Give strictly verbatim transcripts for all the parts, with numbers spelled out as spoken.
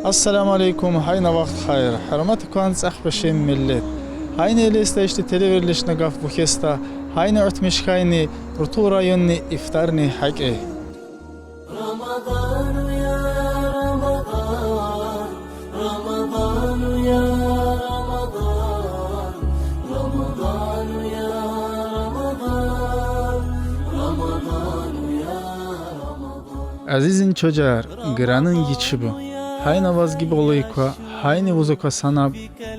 Ассаламу алейкум, гьайна вахт хайир, гьюрметлу кван цӀехпашин миллет. Гьайна Элиста ишди телевирлишна гаф бухьеста, гьайна уьтмишхьайни Рутул районни ифтарни гьакӀи. Азизин чужугъар, гранин гичибу, гьайна ваз гибгъул ква, гьайни вузуква санаб,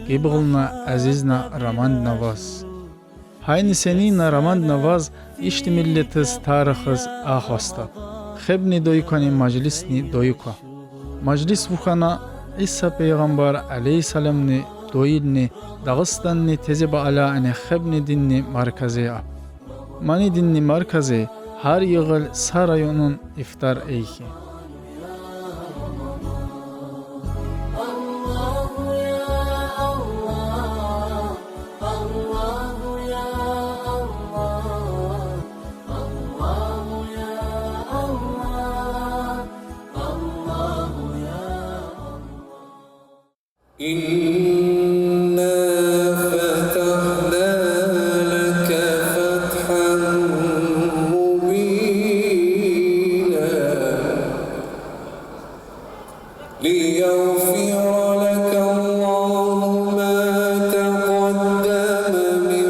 гибгъулна, азизна, рамандна ваз. Гьайни сенинна рамандна ваз ишди миллетиз, тарихиз ахвастаб. Хебни дойи квани, мажлисни дойи ква. Мажлис вух хьана Иса пайгъамбар алейгьиссаламни дойилни, Дагъустанни тезеба алайни хебни динни маркази аб. Мани динни маркази гьар йигъил са районун ифтар ая хьи. إنا فتحنا لك فتحا مبينا ليغفر لك الله ما تقدم من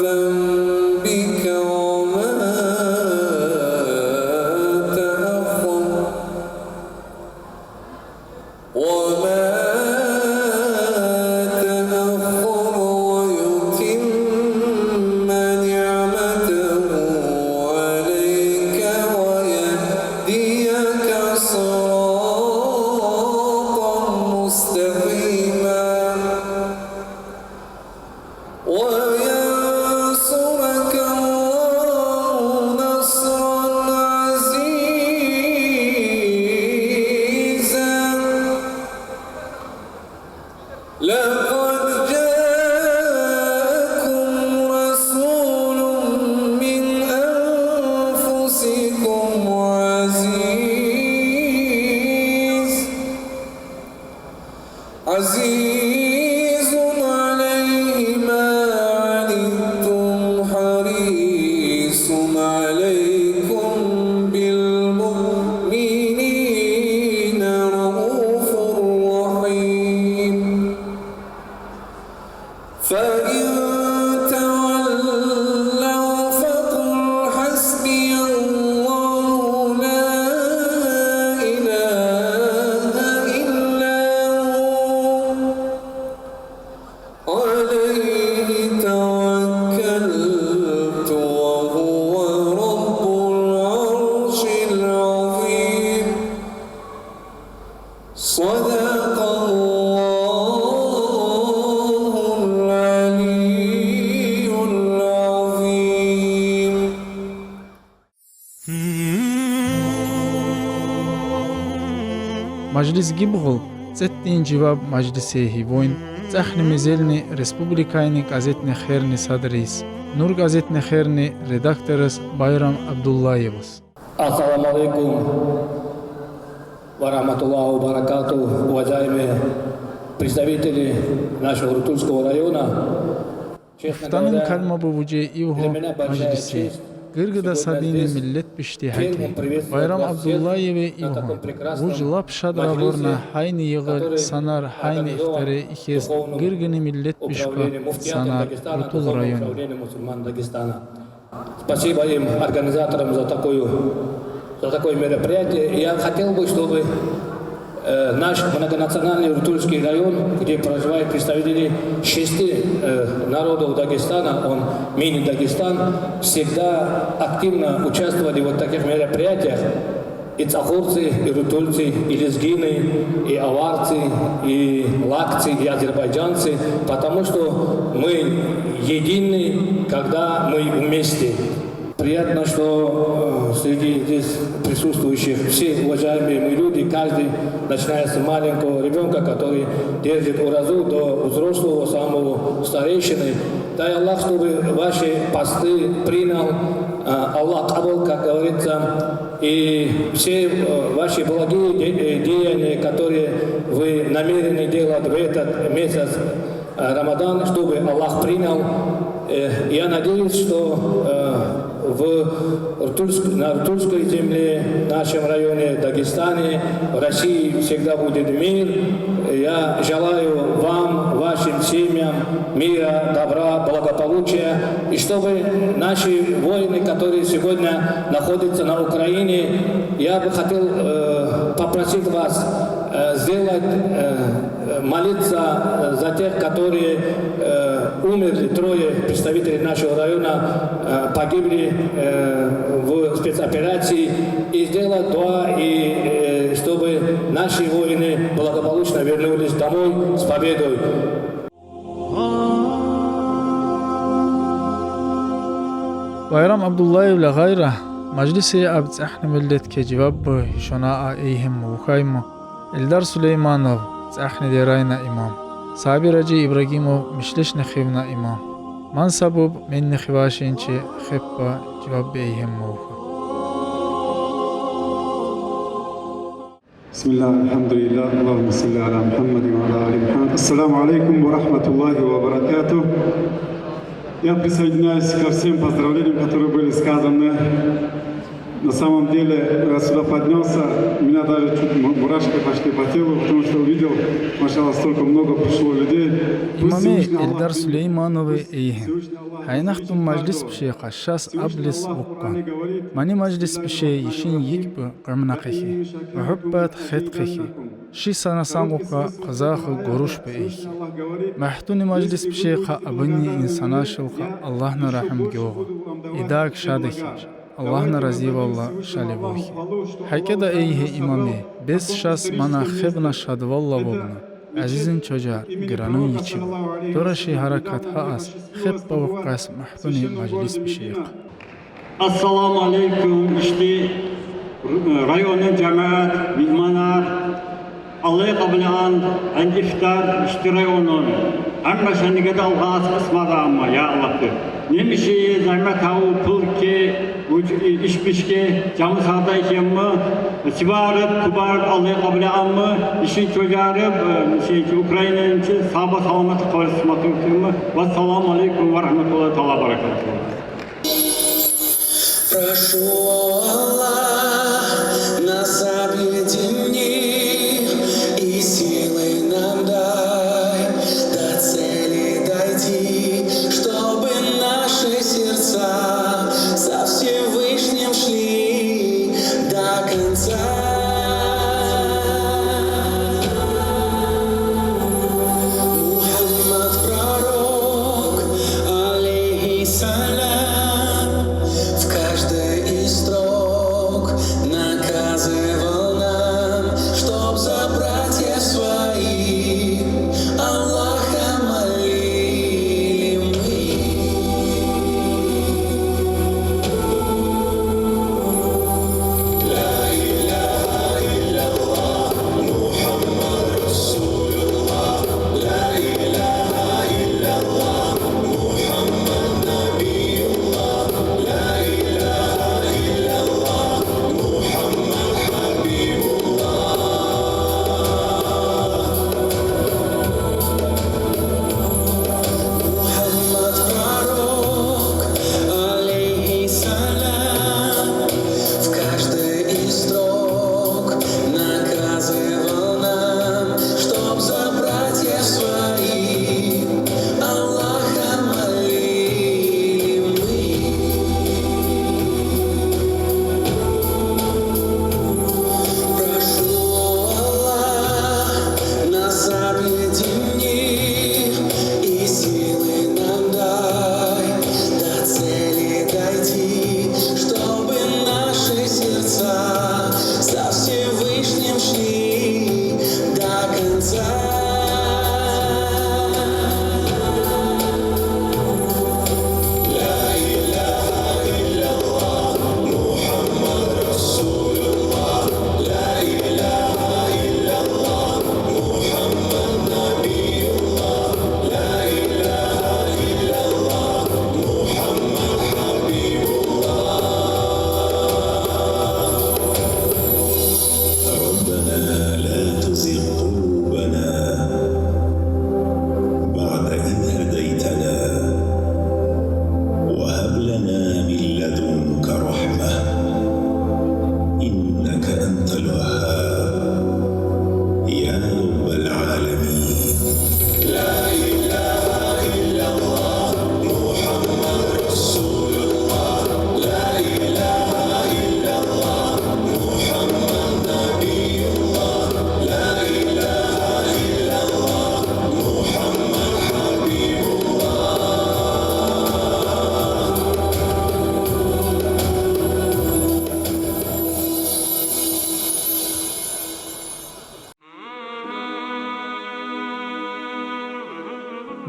ذنبك وما تأخر وما تأخر ويتم نعمته عليك ويهديك صراطا مستقيما وينصرك الله نصرا عزيزا لقد جاءكم رسول من أنفسكم عزيز عزيز عليه ما عنتم حريص عليكم بالمؤمنين رءوف رحيم فإن تولوا فقل حسبي الله لا إله إلا هو عليه توكلت وهو رب العرش العظيم صدق الله العلي العظيم Мажлис гибгъул цӀетӀдин живаб мажлисдин гьивун цӀехни мезелни республикадин газетни херни садриз, Нур газетни херни редакториз Байрам Абдуллаеваз. Ассаламу алейкум ва рахматуллахи ва баракатух, уважаемые представители нашего Рутульского района. Ифтарин калма бу вуж ивгъун мажлиси. Гиргида са динни миллет бишди гьакӀ. Байрам Абдуллаеви ивгъун вуж лап шад рагъурна гьайни йигъил санар, гьайни ифтари ихьиз гиргини миллет биш ква санар Рутул райони. Спасибо им, организаторам, за такую, за такое мероприятие. Я хотел бы, чтобы э, наш многонациональный Рутульский район, где проживают представители шести э, народов Дагестана, он мини-Дагестан, всегда активно участвовали в вот таких мероприятиях. И цӀахурцы, и рутульцы, и лезгины, и аварцы, и лакцы, и азербайджанцы, потому что мы едины, когда мы вместе. Приятно, что э, среди здесь присутствующих все уважаемые мы люди, каждый, начиная с маленького ребёнка, который держит уразу, до взрослого, самого старейшины. Дай Аллах, чтобы ваши посты принял э, Аллах, кабул, как говорится, И все э, ваши благие де- э, деяния, которые вы намерены делать в этот месяц э, Рамадан, чтобы Аллах принял. Э, Я надеюсь, что э, в Ртульск- на Ртульской земле, в нашем районе, Дагестане, в России всегда будет мир. Я желаю вам, вашим семьям мира, добра, благополучия. И чтобы наши воины, которые сегодня находятся на Украине, я бы хотел э, попросить вас э, сделать, э, молиться э, за тех, которые э, умерли, трое представителей нашего района э, погибли э, в спецоперации, и сделать дуа, и э, чтобы наши воины благополучно вернулись домой с победой. Байрам Абдуллаевлы гъайра, мажлисе аб цӀехни миллетке живаб бу шуна а эйгьим вухайма. Эльдар Сулейманов цӀехни дерайна имам. Сабир-гьажи Ибрагимов мишлешни хивна имам. Мансабуб менни хивашинчи хеппа живаб бейгьим вуха. بسم الله، الحمد لله، اللهم صل على محمد وعلى آل محمد. السلام عليكم ورحمة الله وبركاته. Я присоединяюсь ко всем поздравлениям, которые были сказаны. На самом деле, я сюда поднялся, у меня даже чуть му- мурашки пошли по телу, потому что увидел, машаллах, столько много пришло людей. Пусть Имаме Всевышний Аллах Эльдар примет. Сулеймановы эйгьим. Гьайнахтун мажлис бишейха шас аблис вуккан. Мани мажлис бишей ишин йикӀ бу къамна хехи. Мухьаббат хет хехи. Ши сана сангъухъа къазахъ гуруш бу эйхи. Махтуни мажлис бишейха абуни инсанашилха Аллагьна рагьим гугъа. Идаг шадахи. Аллагьна разивалла шали вухи. ГьакӀеда эйгьи имаме, бес шас мана хебна шадвалла вугна. Азизин чожар, гранун йичиб. Дора ши гьаракат гьаас, хеппа вукъас махтуни мажлис бишейх. Ассаламу алейкум, ишди районун жамаат, мигьманар, Аллагь къабулан, ан ифтар, ишди районун. Амма шаниге де алгъас къысмада амма, я Аллагь де. Немиши загьмат гьав, пул ке, уж- иш бишке, жамы сагъда экенми, сибарып, кубарып, Аллагь къабуланмы, ишин чожарып, э, шейчи, Украинанчы, саба саламат къабулсмакынмы. Вассаламу алейкум ва рахматуллахи таала ва баракатуху. Прошу, о Аллах, нас объедини и силы нам дай до цели дойти, чтобы наши сердца со Всевышним шли до конца. Мухаммад пророк, алейхиссалям, в каждой из строк наказывал нам, чтоб за братьев своих Аллаха молили мы. لنا من لدنك رحمة إنك أنت الوهاب يا رب العالمين. لا إله إلا الله محمد رسول الله. لا إله إلا الله محمد نبي الله. لا إله إلا الله محمد حبيب الله.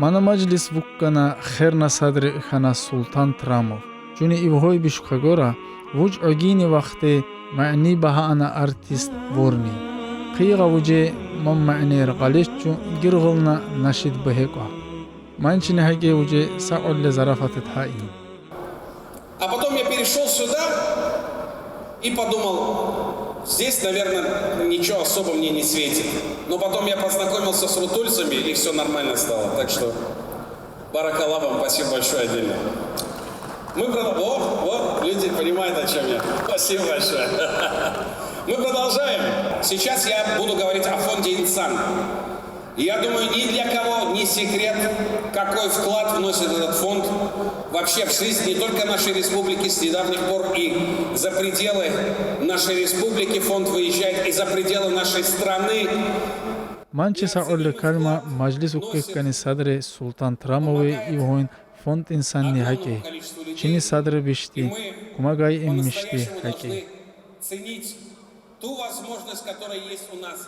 Мана мажлис вуккана хер на садри хьана Султан Трамов. Чуни ивгьой бишукагора, вуч агини вахти мани багьана артист ворни. Хъийгъа вучи ман манер гъалеччу гиргъулна нашид бегьекӀва. Манчини гьакӀи вучи сагъулли зарафатид гьаин. А потом я перешел сюда и подумал, здесь, наверное, ничего особо мне не светит. Но потом я познакомился с рутульцами, и все нормально стало. Так что баракалла вам, спасибо большое отдельно. Мы продолжаем. Вот, вот, люди понимают, о чем я. Спасибо большое. Мы продолжаем. Сейчас я буду говорить о фонде «Инсан». Я думаю, ни для кого не секрет, какой вклад вносит этот фонд вообще в жизнь не только нашей республики с недавних пор и за пределы нашей республики фонд выезжает, и за пределы нашей страны. Манчи сагъулли калма мажлис уккиккани садри Султан Трамови ивгьуин фонд «Инсанни» гьакӀи. Чини садри бишти, кумагай эммишти гьакӀи. Ценить ту возможность, которая есть у нас.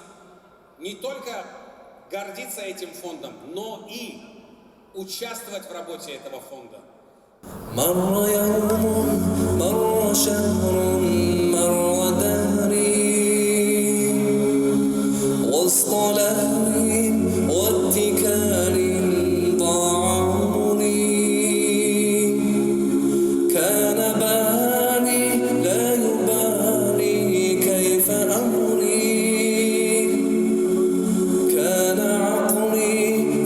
Не только гордиться этим фондом, но и участвовать в работе этого фонда. مر يوم، مر شهر، مر دهري، وسط لهوي واتكال ضاع عمري. كان بالي لا يبالي كيف أمري. كان عقلي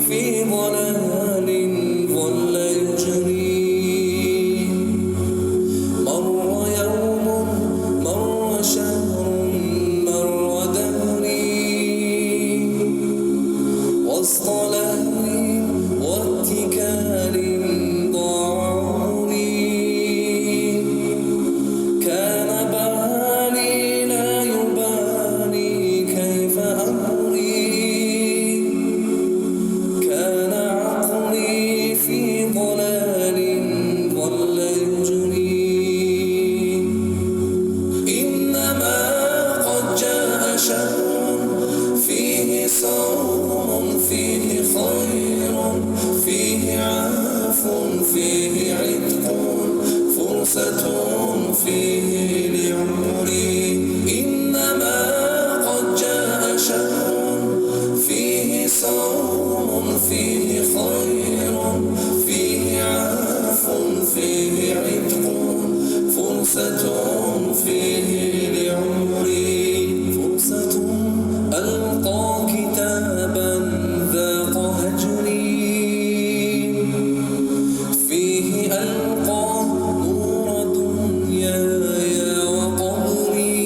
في ضلال ظل يجري. مر يوم، مر شهر، مر دهري، وسط لهوي واتكال ضاع عمري. كان بالي لا يبالي كيف أمري. كان عقلي في ضلال ظل يجري. إنما قد جاء شهر فيه صوم، فيه خير، فيه عفو، فيه عتق، فرصة فيه لعمري. إنما قد جاء شهر فيه صوم، فيه خير، فيه عفو، فيه عتق، فرصة فيه لعمري. فرصة ألقى كتابا ذاق هجري. فيه ألقى نور دنياي وقبري.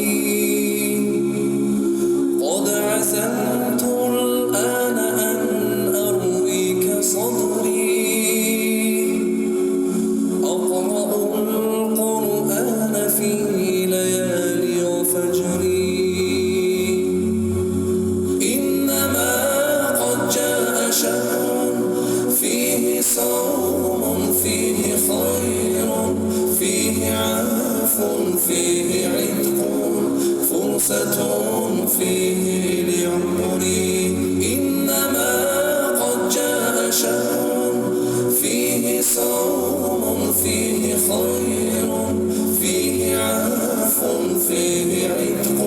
قد عزمت الآن أن أرويك صدري. أقرأ القرآن في ليالي وفجري. إنما قد جاء شهر فيه صوم، فيه خير، فيه عفو، فيه عتق، فرصة فيه لعمري. إنما قد جاء شهر فيه صوم، فيه خير، فيه عفو، فيه عتق،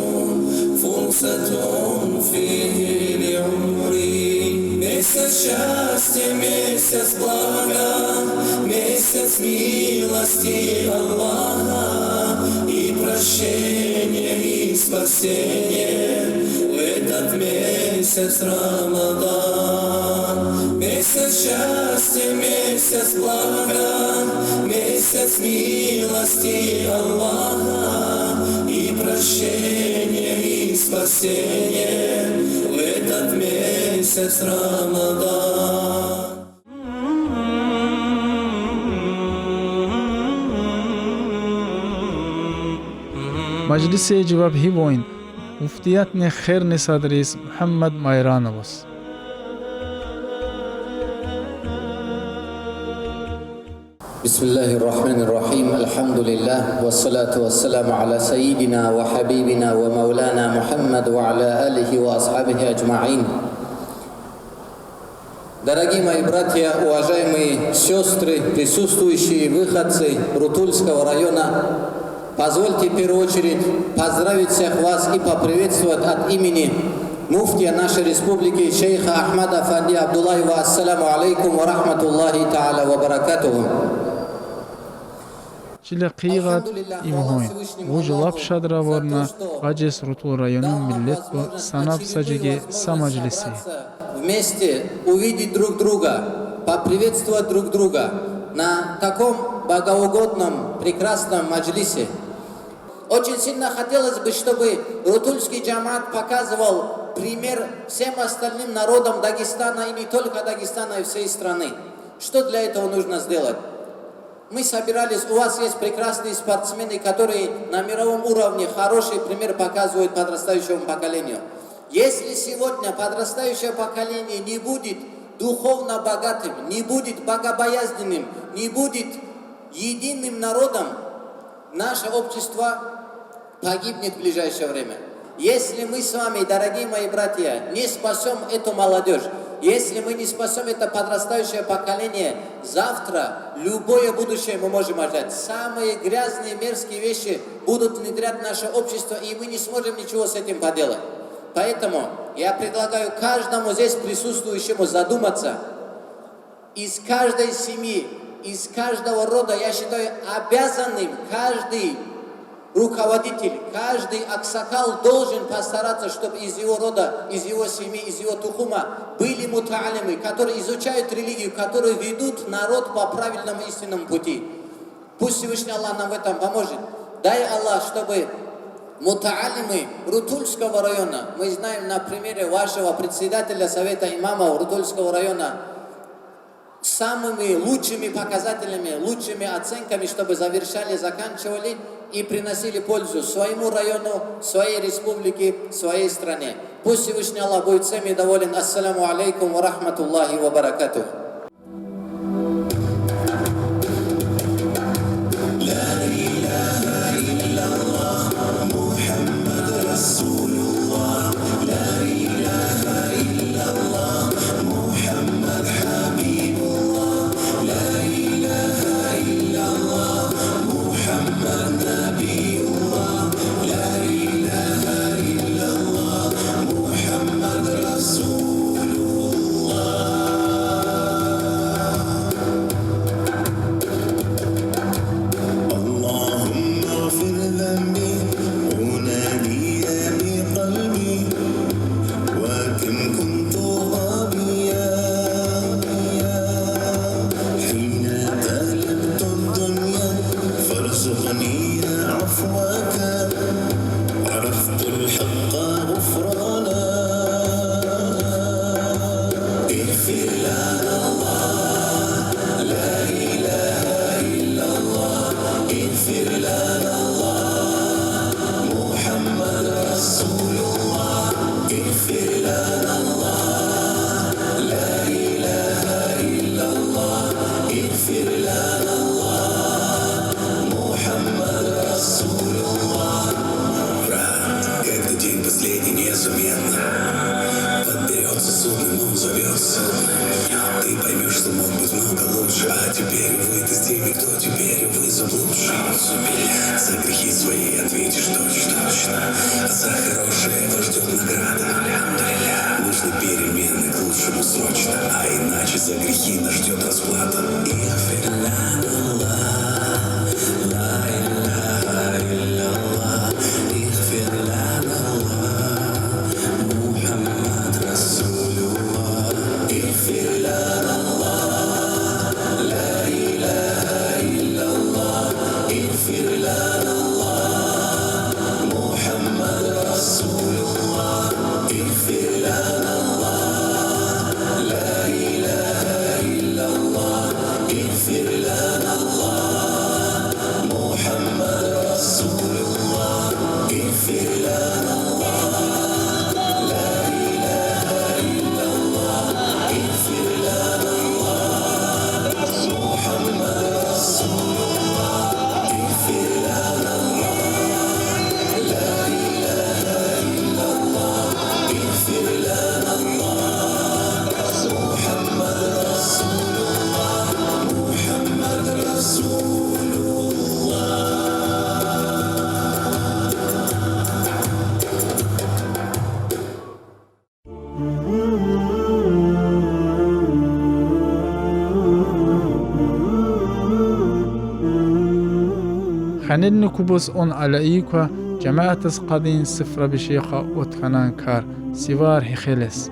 فرصة فيه لعمري. Месяц счастья, месяц блага, месяц милости Аллаха и прощения, и спасения в этот месяц Рамадан. Месяц счастья, месяц блага, месяц Милости Аллаха и прощение, и спасение в этот месяц Рамадан. Majlise cevap hivoin muftiyatne kherne sadris Muhammed Majranovos. بسم الله الرحمن الرحيم. الحمد لله والصلاة والسلام على سيدنا وحبيبنا ومولانا محمد وعلى آله وأصحابه أجمعين. Дорогие мои братья, уважаемые сестры, присутствующие, выходцы Рутульского района, позвольте в первую очередь поздравить всех вас и поприветствовать от имени муфтия нашей республики шейха Ахмада Афанди Абдуллаева. Ассаламу алейкум ва рахматуллахи тааля ва баракатуху. Чиле къиигъат ивгъоин. Вуж лап шадра ворна, къачес Рутлу районун миллет бу санаб са жеге са мажлиси. Вместе увидеть друг друга, поприветствовать друг друга на таком богоугодном, прекрасном маджлисе. Очень сильно хотелось бы, чтобы Рутульский джамаат показывал пример всем остальным народам Дагестана, и не только Дагестана, и всей страны. Что для этого нужно сделать? Мы собирались, у вас есть прекрасные спортсмены, которые на мировом уровне хороший пример показывают подрастающему поколению. Если сегодня подрастающее поколение не будет духовно богатым, не будет богобоязненным, не будет единым народом, наше общество погибнет в ближайшее время. Если мы с вами, дорогие мои братья, не спасем эту молодежь, если мы не спасем это подрастающее поколение, завтра любое будущее мы можем ожидать. Самые грязные, мерзкие вещи будут внедрять в наше общество, и мы не сможем ничего с этим поделать. Поэтому я предлагаю каждому здесь присутствующему задуматься. Из каждой семьи, из каждого рода, я считаю, обязанным каждый руководитель, каждый аксакал должен постараться, чтобы из его рода, из его семьи, из его тухума были мутаалимы, которые изучают религию, которые ведут народ по правильному истинному пути. Пусть Всевышний Аллах нам в этом поможет. Дай Аллах, чтобы мутаалимы Рутульского района, мы знаем на примере вашего председателя Совета имамов Рутульского района, самыми лучшими показателями, лучшими оценками, чтобы завершали, заканчивали и приносили пользу своему району, своей республике, своей стране. Пусть Всевышний Аллах будет всеми доволен. Ассаламу алейкум ва рахматуллахи ва баракатух. اللهم اغفر ذنبي، أنادي بقلبي، وكم كنت غبيا. حين طلبت الدنيا فارزقني عفوك، عرفت الحق غفرانا. اغفر لنا الله، لا إله إلا الله، اغفر لنا الله، محمد رسول الله، اغفر لنا الله، لا إله إلا الله، اغفر لنا الله، محمد رسول الله. Брат, когда день последний незаметно подберется, судный мол зовется, ты поймешь, что мог быть много лучше, а теперь выйди с теми, кто теперь вы заблудшие. За грехи свои ответишь точно, точно. За хорошее вас ждет награда. Нужны перемены к лучшему срочно, а иначе за грехи нас ждет расплата. اغفر لنا الله، لا إله إلا الله، اغفر لنا الله، محمد رسول الله، اغفر لنا الله، لا إله إلا الله، اغفر Къенедни кубуз он алайи ква жемятдиз къадин сифра биши кьа отханан кар, сивар гьи хелез.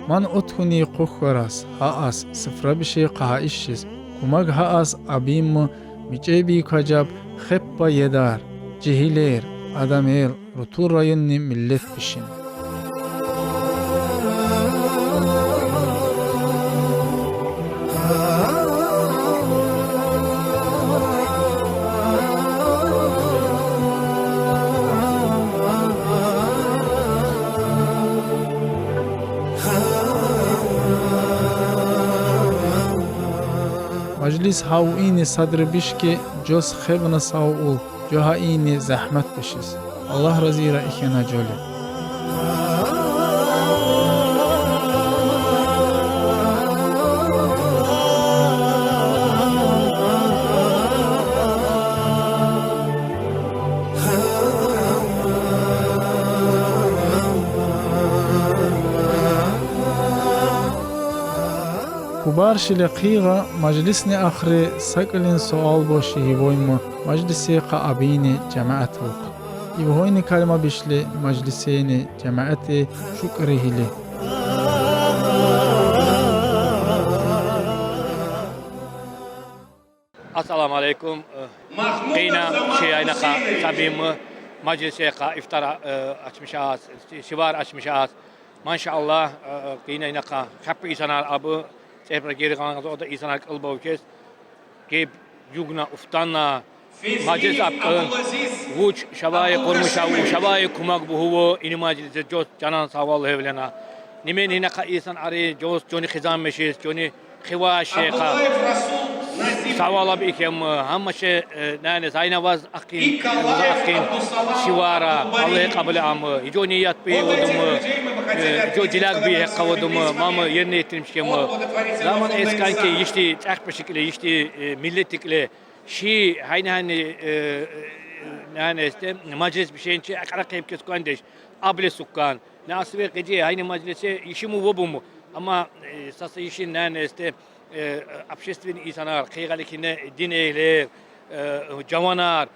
Ман отхуни къух хвараз, гьа аз, сифра биши кьа гьа ишиз, кумак гьа аз абим, мичӀеби квачӀаб хеппа едар, жегьилер, адамел, рутул районни миллет бишин. Мажлис гьа уини садри биш хьи, жоз хебна сав ул, жо гьа ини зегьмет бишиз. Аллагь разира ихьана жоли. Кубар шиле хъийида, мажлисни ахри са кӀвалин суал боши гьивойму, мажлиси кьа абини жемятвал. Ивгьойни калима бишли мажлисини жемяти шукри гьили. Ассаламу алейкум. Къина ши айна кьа сабим, мажлиси кьа ифтар, э, ачмиш аз, сивар ачмиш аз. Машаллагь, э, къина ина кьа хаппа инсанар абу, цебра гери къанагъаз ода инсанар кьилбав кес. Геб югна уфтана, мажлис абкъун, вуч шавай къурмуш аву, шавай кумак бугьу, ини мажлисе жоз жанан савал гьевлена. Нимен ина кьа инсан ари, жоз жони хизан мешис, жони хиваш кьа. Савал аб икем, гьамма шей, э, нянес айна ваз ахкъин, ваз ахкъин сивара, Аллагь кьабул ама. Гьи жо ният бе вадума, э, жо дилек бе гьекъа вадума, мама ерне гетирмиш кема. Заман эцкан ки, ишди цӀехпишикьле, ишди, э, миллетикьле, ши гьайни-гьайни, э, э, нянесде, мажлис бишен чи акьрахъ гьеб кес квандеш, абле суккан. Нянес ве къеди гьайни мажлисе ишиму вабуму. Амма, э, саса ишин нянесде, э, общественный инсанар, къайгъали кьине дин эгьлер, э, жаванар,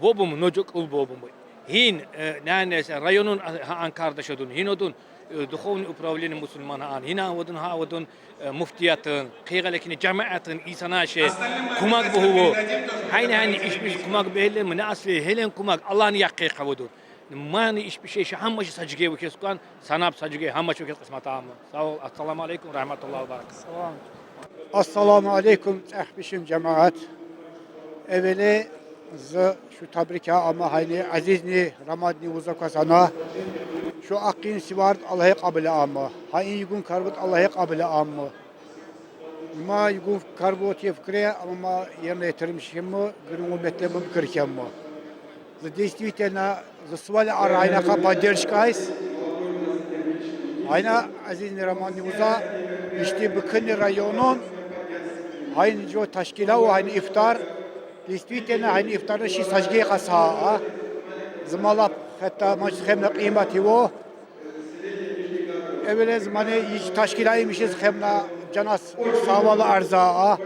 вабуму, ножо кьулб вабуму. Гьин, э, нянес районун гьа ан кардаш адун, гьин адун, э, духовный управление мусульман гьа ан, гьин авадун, гьа авадун, э, муфтиятын, къайгъали кьине жемятын, инсанар шей, кумак бугьу. Гьайни-гьайни ишмиш кумак бегьлему, нянес ве гьелен кумак, Аллагьни якъ къайгъа авадун. Мани ишбишей ши гьамма шей са жуьгьей вуч кес кван, санаб са жуьгьей гьамма шей вуч кес къисмет ама. Сав ул, ассаламу алейкум ва рагьматуллагьи ва баракатугь. Салам. Ассаламу алейкум, цӀехпишим жемят. Эвели зи шу табрик ама гьайни азизни Рамадни вуза квасана. Шу ахкъин сивард Аллагь кьабул ама. Гьа ин югун карвуд Аллагь кьабул ама. Ма югун карвуд я фикре, амма ма ерне гетирмиш кема, гирин умметле мумкир кема. Зи действительно, зи сувал ара гьайна хъа поддержкайс. Гьайна, азиз Рамандин вуз, ишти бикини районун гьайна жо ташкила ва гьайна ифтар. Действительно, гьайна ифтарни ши сажгейи къаса а. Зи мала хетта мажлис хемна къимат ива. Эвелез мани гьич ташкила иймишиз хемна жана сагъвал арза а.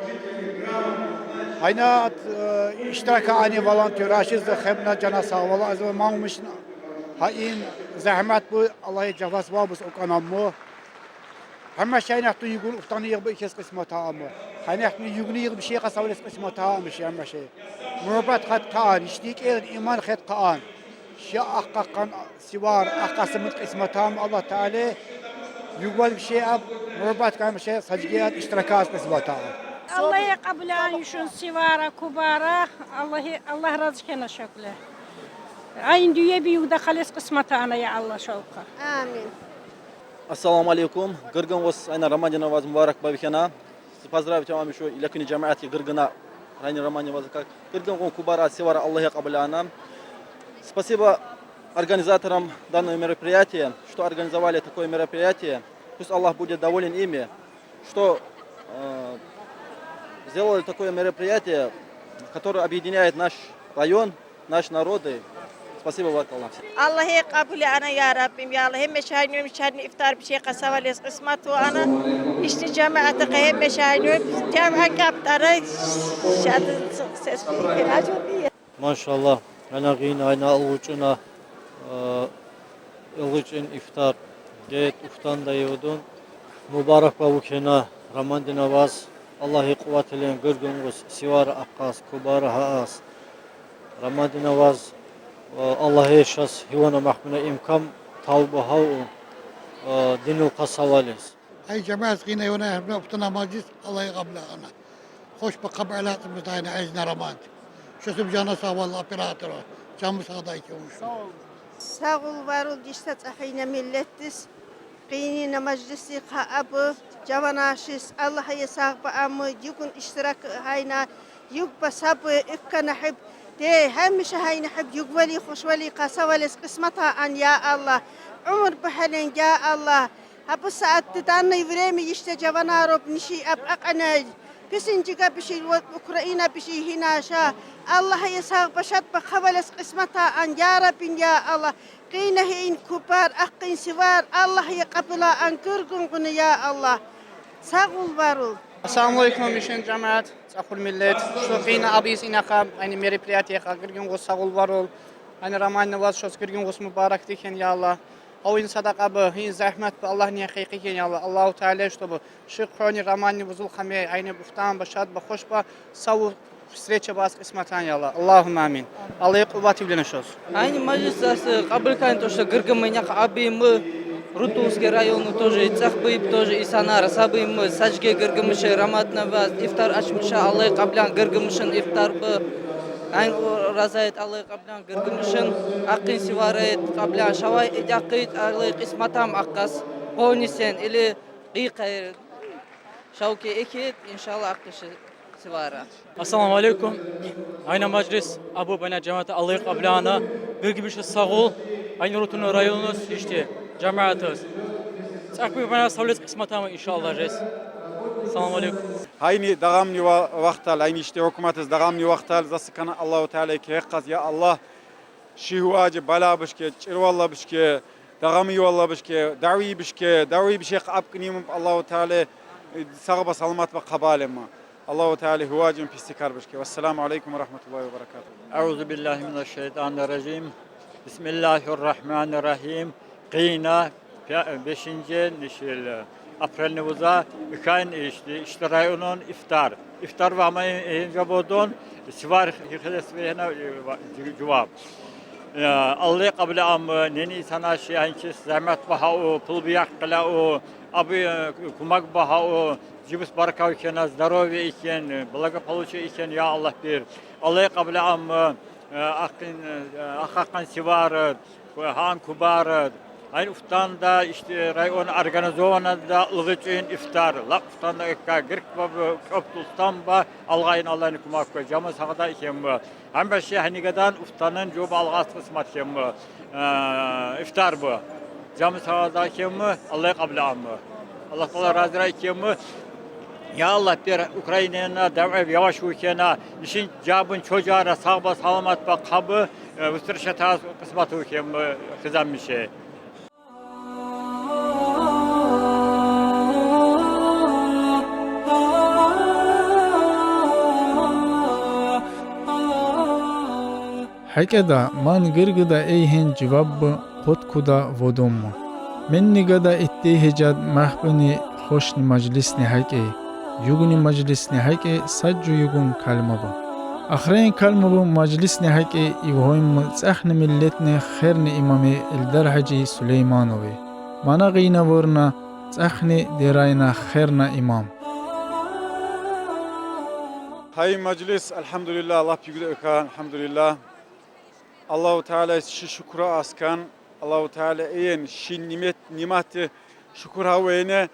Гьайна, э, иштирак ани волонтёрашиз хемна жана сагъвал арза мамушна. Гьа ин зегьмет бу, Аллагьди жафас ва бус окъанаму. Гьамиша гьайнахъ ту югъун уфтани йигъ ба икес къисмат ама. Гьайнахъ ту югъуни йигъ биши къаса валес къисмат ама ши гьамиша. Мурбат хат къан, ишти кӀел иман хет къан. Ши ахъ къан сивар, ахъ къасымыд къисмат ама Аллагь Таала. Югъвал биши аб, мурбат къан биши сажгият иштираказ къисмат ама. Аллагь къабул ан юшун сивара, кубара, Аллагь, Аллагь рази кена шакли. Айн дуье би югъда къалес къисмат ана, я Аллагь, шолхъа. Амин. Ассаламу алейкум. Гиргин гъус айна Рамандин ваз мубарак ба ви кена. Поздравить ама мушу илакини жамаатки гиргина, айна Рамандин ваз как. Гиргин гъун кубара, сивара Аллагь къабул ана. Спасибо организаторам данного мероприятия, что организовали такое мероприятие. Пусть Аллах будет доволен ими, что, э, сделали такое мероприятие, которое объединяет наш район, наш народ. И спасибо, баракаллах. Аллагь къабул ана, я Раббим, я Аллагь. Гьамиша гьайнуьм шадни ифтар биши къаса валес къисмат ана. Ишти жамаатди къе гьамиша гьайнуьм жамаат капӀ тара шад сес кена жо. Машаллагь, гьана гъин, гьана алгъучӀуна, э, алгъучӀун ифтар, гет уфтан да йодун. Мубарак ба ви кена Рамандин ваз, Аллагьди къуват илин гиргин гъус сивара ахъ къас, кубара гьа къас. Рамандин ваз, э, Аллагьди шас гьивана махмуна имкан, тавба гьав, э, динул къаса валес. Ай жамаат, гъина йона гьамна уфтана мажлис, Аллагь къабул ана. Хуш ба къабул ана, музайна айзна Раманд. Шусуб жана сагъвал оператора. Жаму сагъдай кевуш. Сагъул, варул, дишта цӀахина миллетдиз. Къинина мажлиси хъа аб, жаванашиз Аллагьди сагъ ба ама, югъун иштирак гьайна, югъ ба саб, иккана гьиб, де гьамиша гьайна гьиб, югъвали, хушвали къаса валес къисмат ан, я Аллагь. Умур ба гьалин, я Аллагь. Гьа бу саатди данное время иште жаванар об ниши аб акьана. Писинжига биши ва Украина биши гьина ша. Аллагьди сагъ ба, шад ба хъа валес къисмат ан, я Раббин, я Аллагь. Къина гьин кубар, ахъ къин сивар, Аллагьди къабул ан гиргин гъуна, я Аллагь. Сагъул, варул. Ассаламу алейкум, ишин жамаат, цӀахул миллет. Шо къина абиз инахъа, айни мероприятиеха гиргин гъус, сагъул, варул. Айни Рамандин ваз шос гиргин гъус мубарак дихьин, я Аллагь. Гьа ин садакьа ба, ин зегьмет ба, Аллагьни гьакъикъи кин, я Аллагь. Аллагьу Таала, штобу ши къуни Рамандин вузул хъаме, айни уфтан ба, шад ба, хуш ба, саву встреча баз къисмат ан, я Аллагь. Аллагьумма амин. Аллагьди къуват илин шос. Айни мажлис заз къабул кан, то, что гиргимин яхъ абими, Рутульский району тоже, цӀахбуйб тоже, исанар сабими, сажге гиргимиши, Рамандин ваз ифтар ачмиша, Аллагьди къабул ан гиргимишин ифтар ба. Айни разаят, Аллагьди къабул ан гиргимишин, ахъ къин сиварат къабул ан, шавай идакъит, Аллагьди къисмат ам ахъ къас, къонисен или къи къайр. Шавки экит, иншаллагь, ахъ къин сивара. Ассаламу алейкум. Айна мажлис абу, байна жамаат, Аллагьди къабул ана. Гиргимиши сагъул. Айни Рутульный районуз иште жамаатыз. ЦӀахбуй, байна савлес къисмат ама, иншаллагь, жез. Ассаламу алейкум. Гьайни дагъамни ва-, вахтал, гьайни иште гьукуматиз дагъамни вахтал, заз кана Аллагьу Таала кегь къаз, я Аллагь. Ши гьуважи бала бишке, чирвалла бишке, дагъами валла бишке, дави бишке, дави бишек аб къинимуб, Аллагьу Таала, э, сагъ ба, саламат ба къабул ама. Аллагьу Таала гьуважин писикар бишке. Вассаламу алейкум ва рахматуллагьи ва баракатугь. Аузу биллагьи минаш-шайтанир-ражим. Бисмиллагьир-рахманир-рахим. Къина, пя-, бешинжи нишил, э, апрелни вуза, икьван ишти, ишти районун ифтар. Ифтар ва ма ин, ин жабодун, сивар хи-, хилес вегьена, э, ва-, жу-, жуваб. Э, Аллагьди къабул ама, нени исанаши, гьанчис зегьмет багьа у, пул бияхъ къила у, аби, э, кумак багьа у, жибис баркав кена, здоровье икен, э, благополучие икен, я Аллагь, бир. Аллагьди къабул ама, э, ахъ къин, э, ахъ къин сивар, э, гьан кубар, э, Ай уфтанда иште район организована да ылгъы чуин ифтар. Лап уфтанда экка гирк ба бу, кёп да уфтан ба, алгъайын Аллагьны кумак ба. Жамы сагъда экенми. Гьамма шей гьанигадан уфтанын жобу алгъас къысмат экенми. Э, ифтар бу. Жамы сагъда экенми, Аллагь къабул амы. Аллагь Таала рази экенми. Я Аллагь, бир Украинаны давгъа яваш экени, ишин жабын чожара, сагъ ба, саламат ба, къабы, э, выстырыша тас къысмат экенми, хызан мише. Гьакӏада ман гыргыда эйгьен жуваб бу, къут куда водунму. Менни гада итти гьежат магьбуни хошни мажлисни гьакӏи, югни мажлисни гьакӏи, сад жув югун калма бу. Ахрен калма бу мажлисни гьакӏи ивгьойму цӏахни миллетни херни имами Эльдар-гьажи Сулейманови. Мана гъина вурна цӏахни дерайна херна имам. Гьай мажлис, альгьамдулиллагь, лап югда экан, альгьамдулиллагь. Аллагьу Таала ши шукура аскан, Аллагьу Таала эйен ши нимет, нимати шукур гьавене,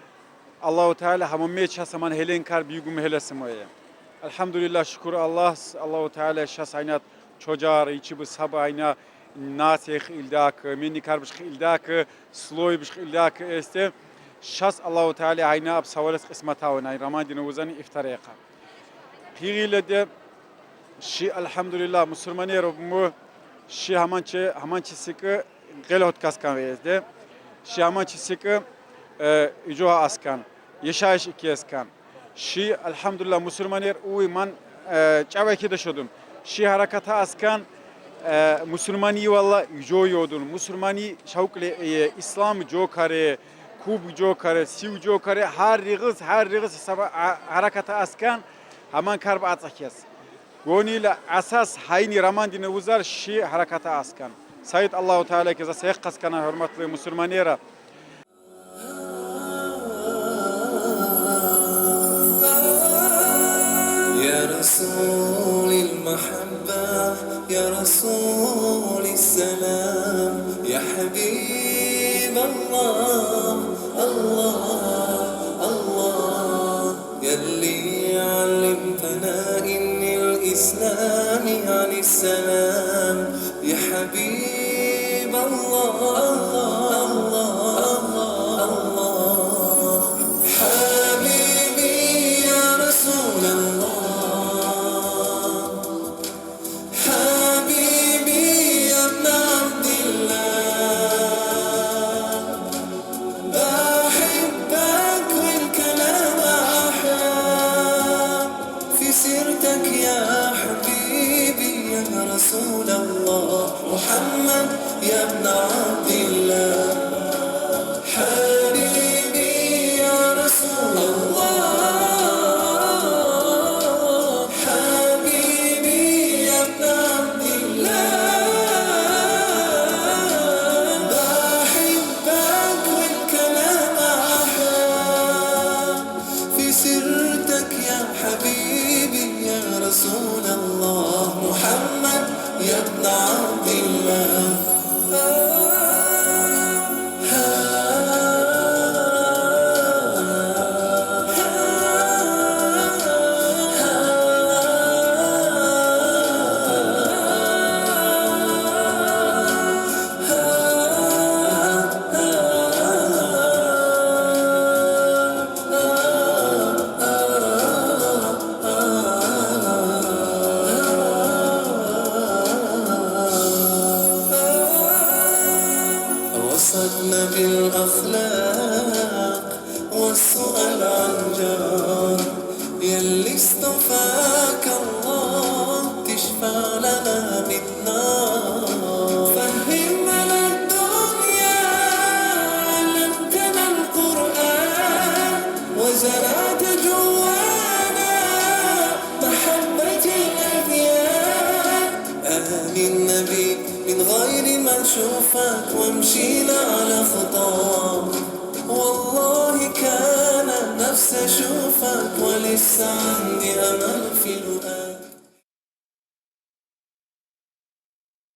Аллагьу Таала гьаман меч гьасаман гьелен кар бийгум гьелесимуе. Альгьамдулиллагь, шукур Аллагьс, Аллагьу Таала шас айнат чожар, ичи бу саб айна насих илдак, менни кар бушх илдак, слой бушх илдак эсте. Шас Аллагьу Таала айна аб савалес къисмат авен, ай Рамадин вузани ифтар экъа. Къигъиледе ши, альгьамдулиллагь, мусурманер му, ши гьаман чи, гьаман чи сикъи гъел гьоткаскан везде. Ши гьаман чи сикъи, э, ижо аскан, яшайиш икескан. Ши, альгьамдулиллагь, мусурманер уй ман, э, чӏавай кеде шодун. Ши гьараката аскан, э, мусурмани валла ижо йодун. Мусурмани шавкъле, э, ислам жо каре, куб жо каре, сив жо каре, гьар ригъиз, гьар ригъиз саба, а, гьараката аскан, гьаман кар ба ацӏа кес. Гонила асас гьайни Рамадин вузар ши гьараката аскан. Саид Аллагьу Таала кез аса экъаскана, гьурматлы мусурманера. يا رسول المحبة، يا رسول السلام، يا حبيب الله، الله، الله. يلي علمتنا إن الإسلام يعني السلام. يا حبيب الله، الله، الله، الله. حبيبي يا رسول الله، حبيبي يا ابن عبد الله، بحبك والكلام أحلى في سيرتك يا حبيبي يا رسول الله، محمد يا ابن عبد الله. حبيبي يا رسول الله، حبيبي يا ابن عبد الله، بحبك والكلام أحلى في سيرتك يا حبيبي يا رسول الله، محمد يا ابن عبد الله. وصلنا بالأخلاق والسؤال عن جار، يلي اصطفاك الله تشفع لنا من نار. فهمنا الدنيا، علمتنا القرآن، وزرعت جوانا محبة الأديان. آمنا بيك من غير ما نشوفك، ومشينا على خطاك. والله كان نفسي أشوفك، ولسه عندي أمل في لقاك.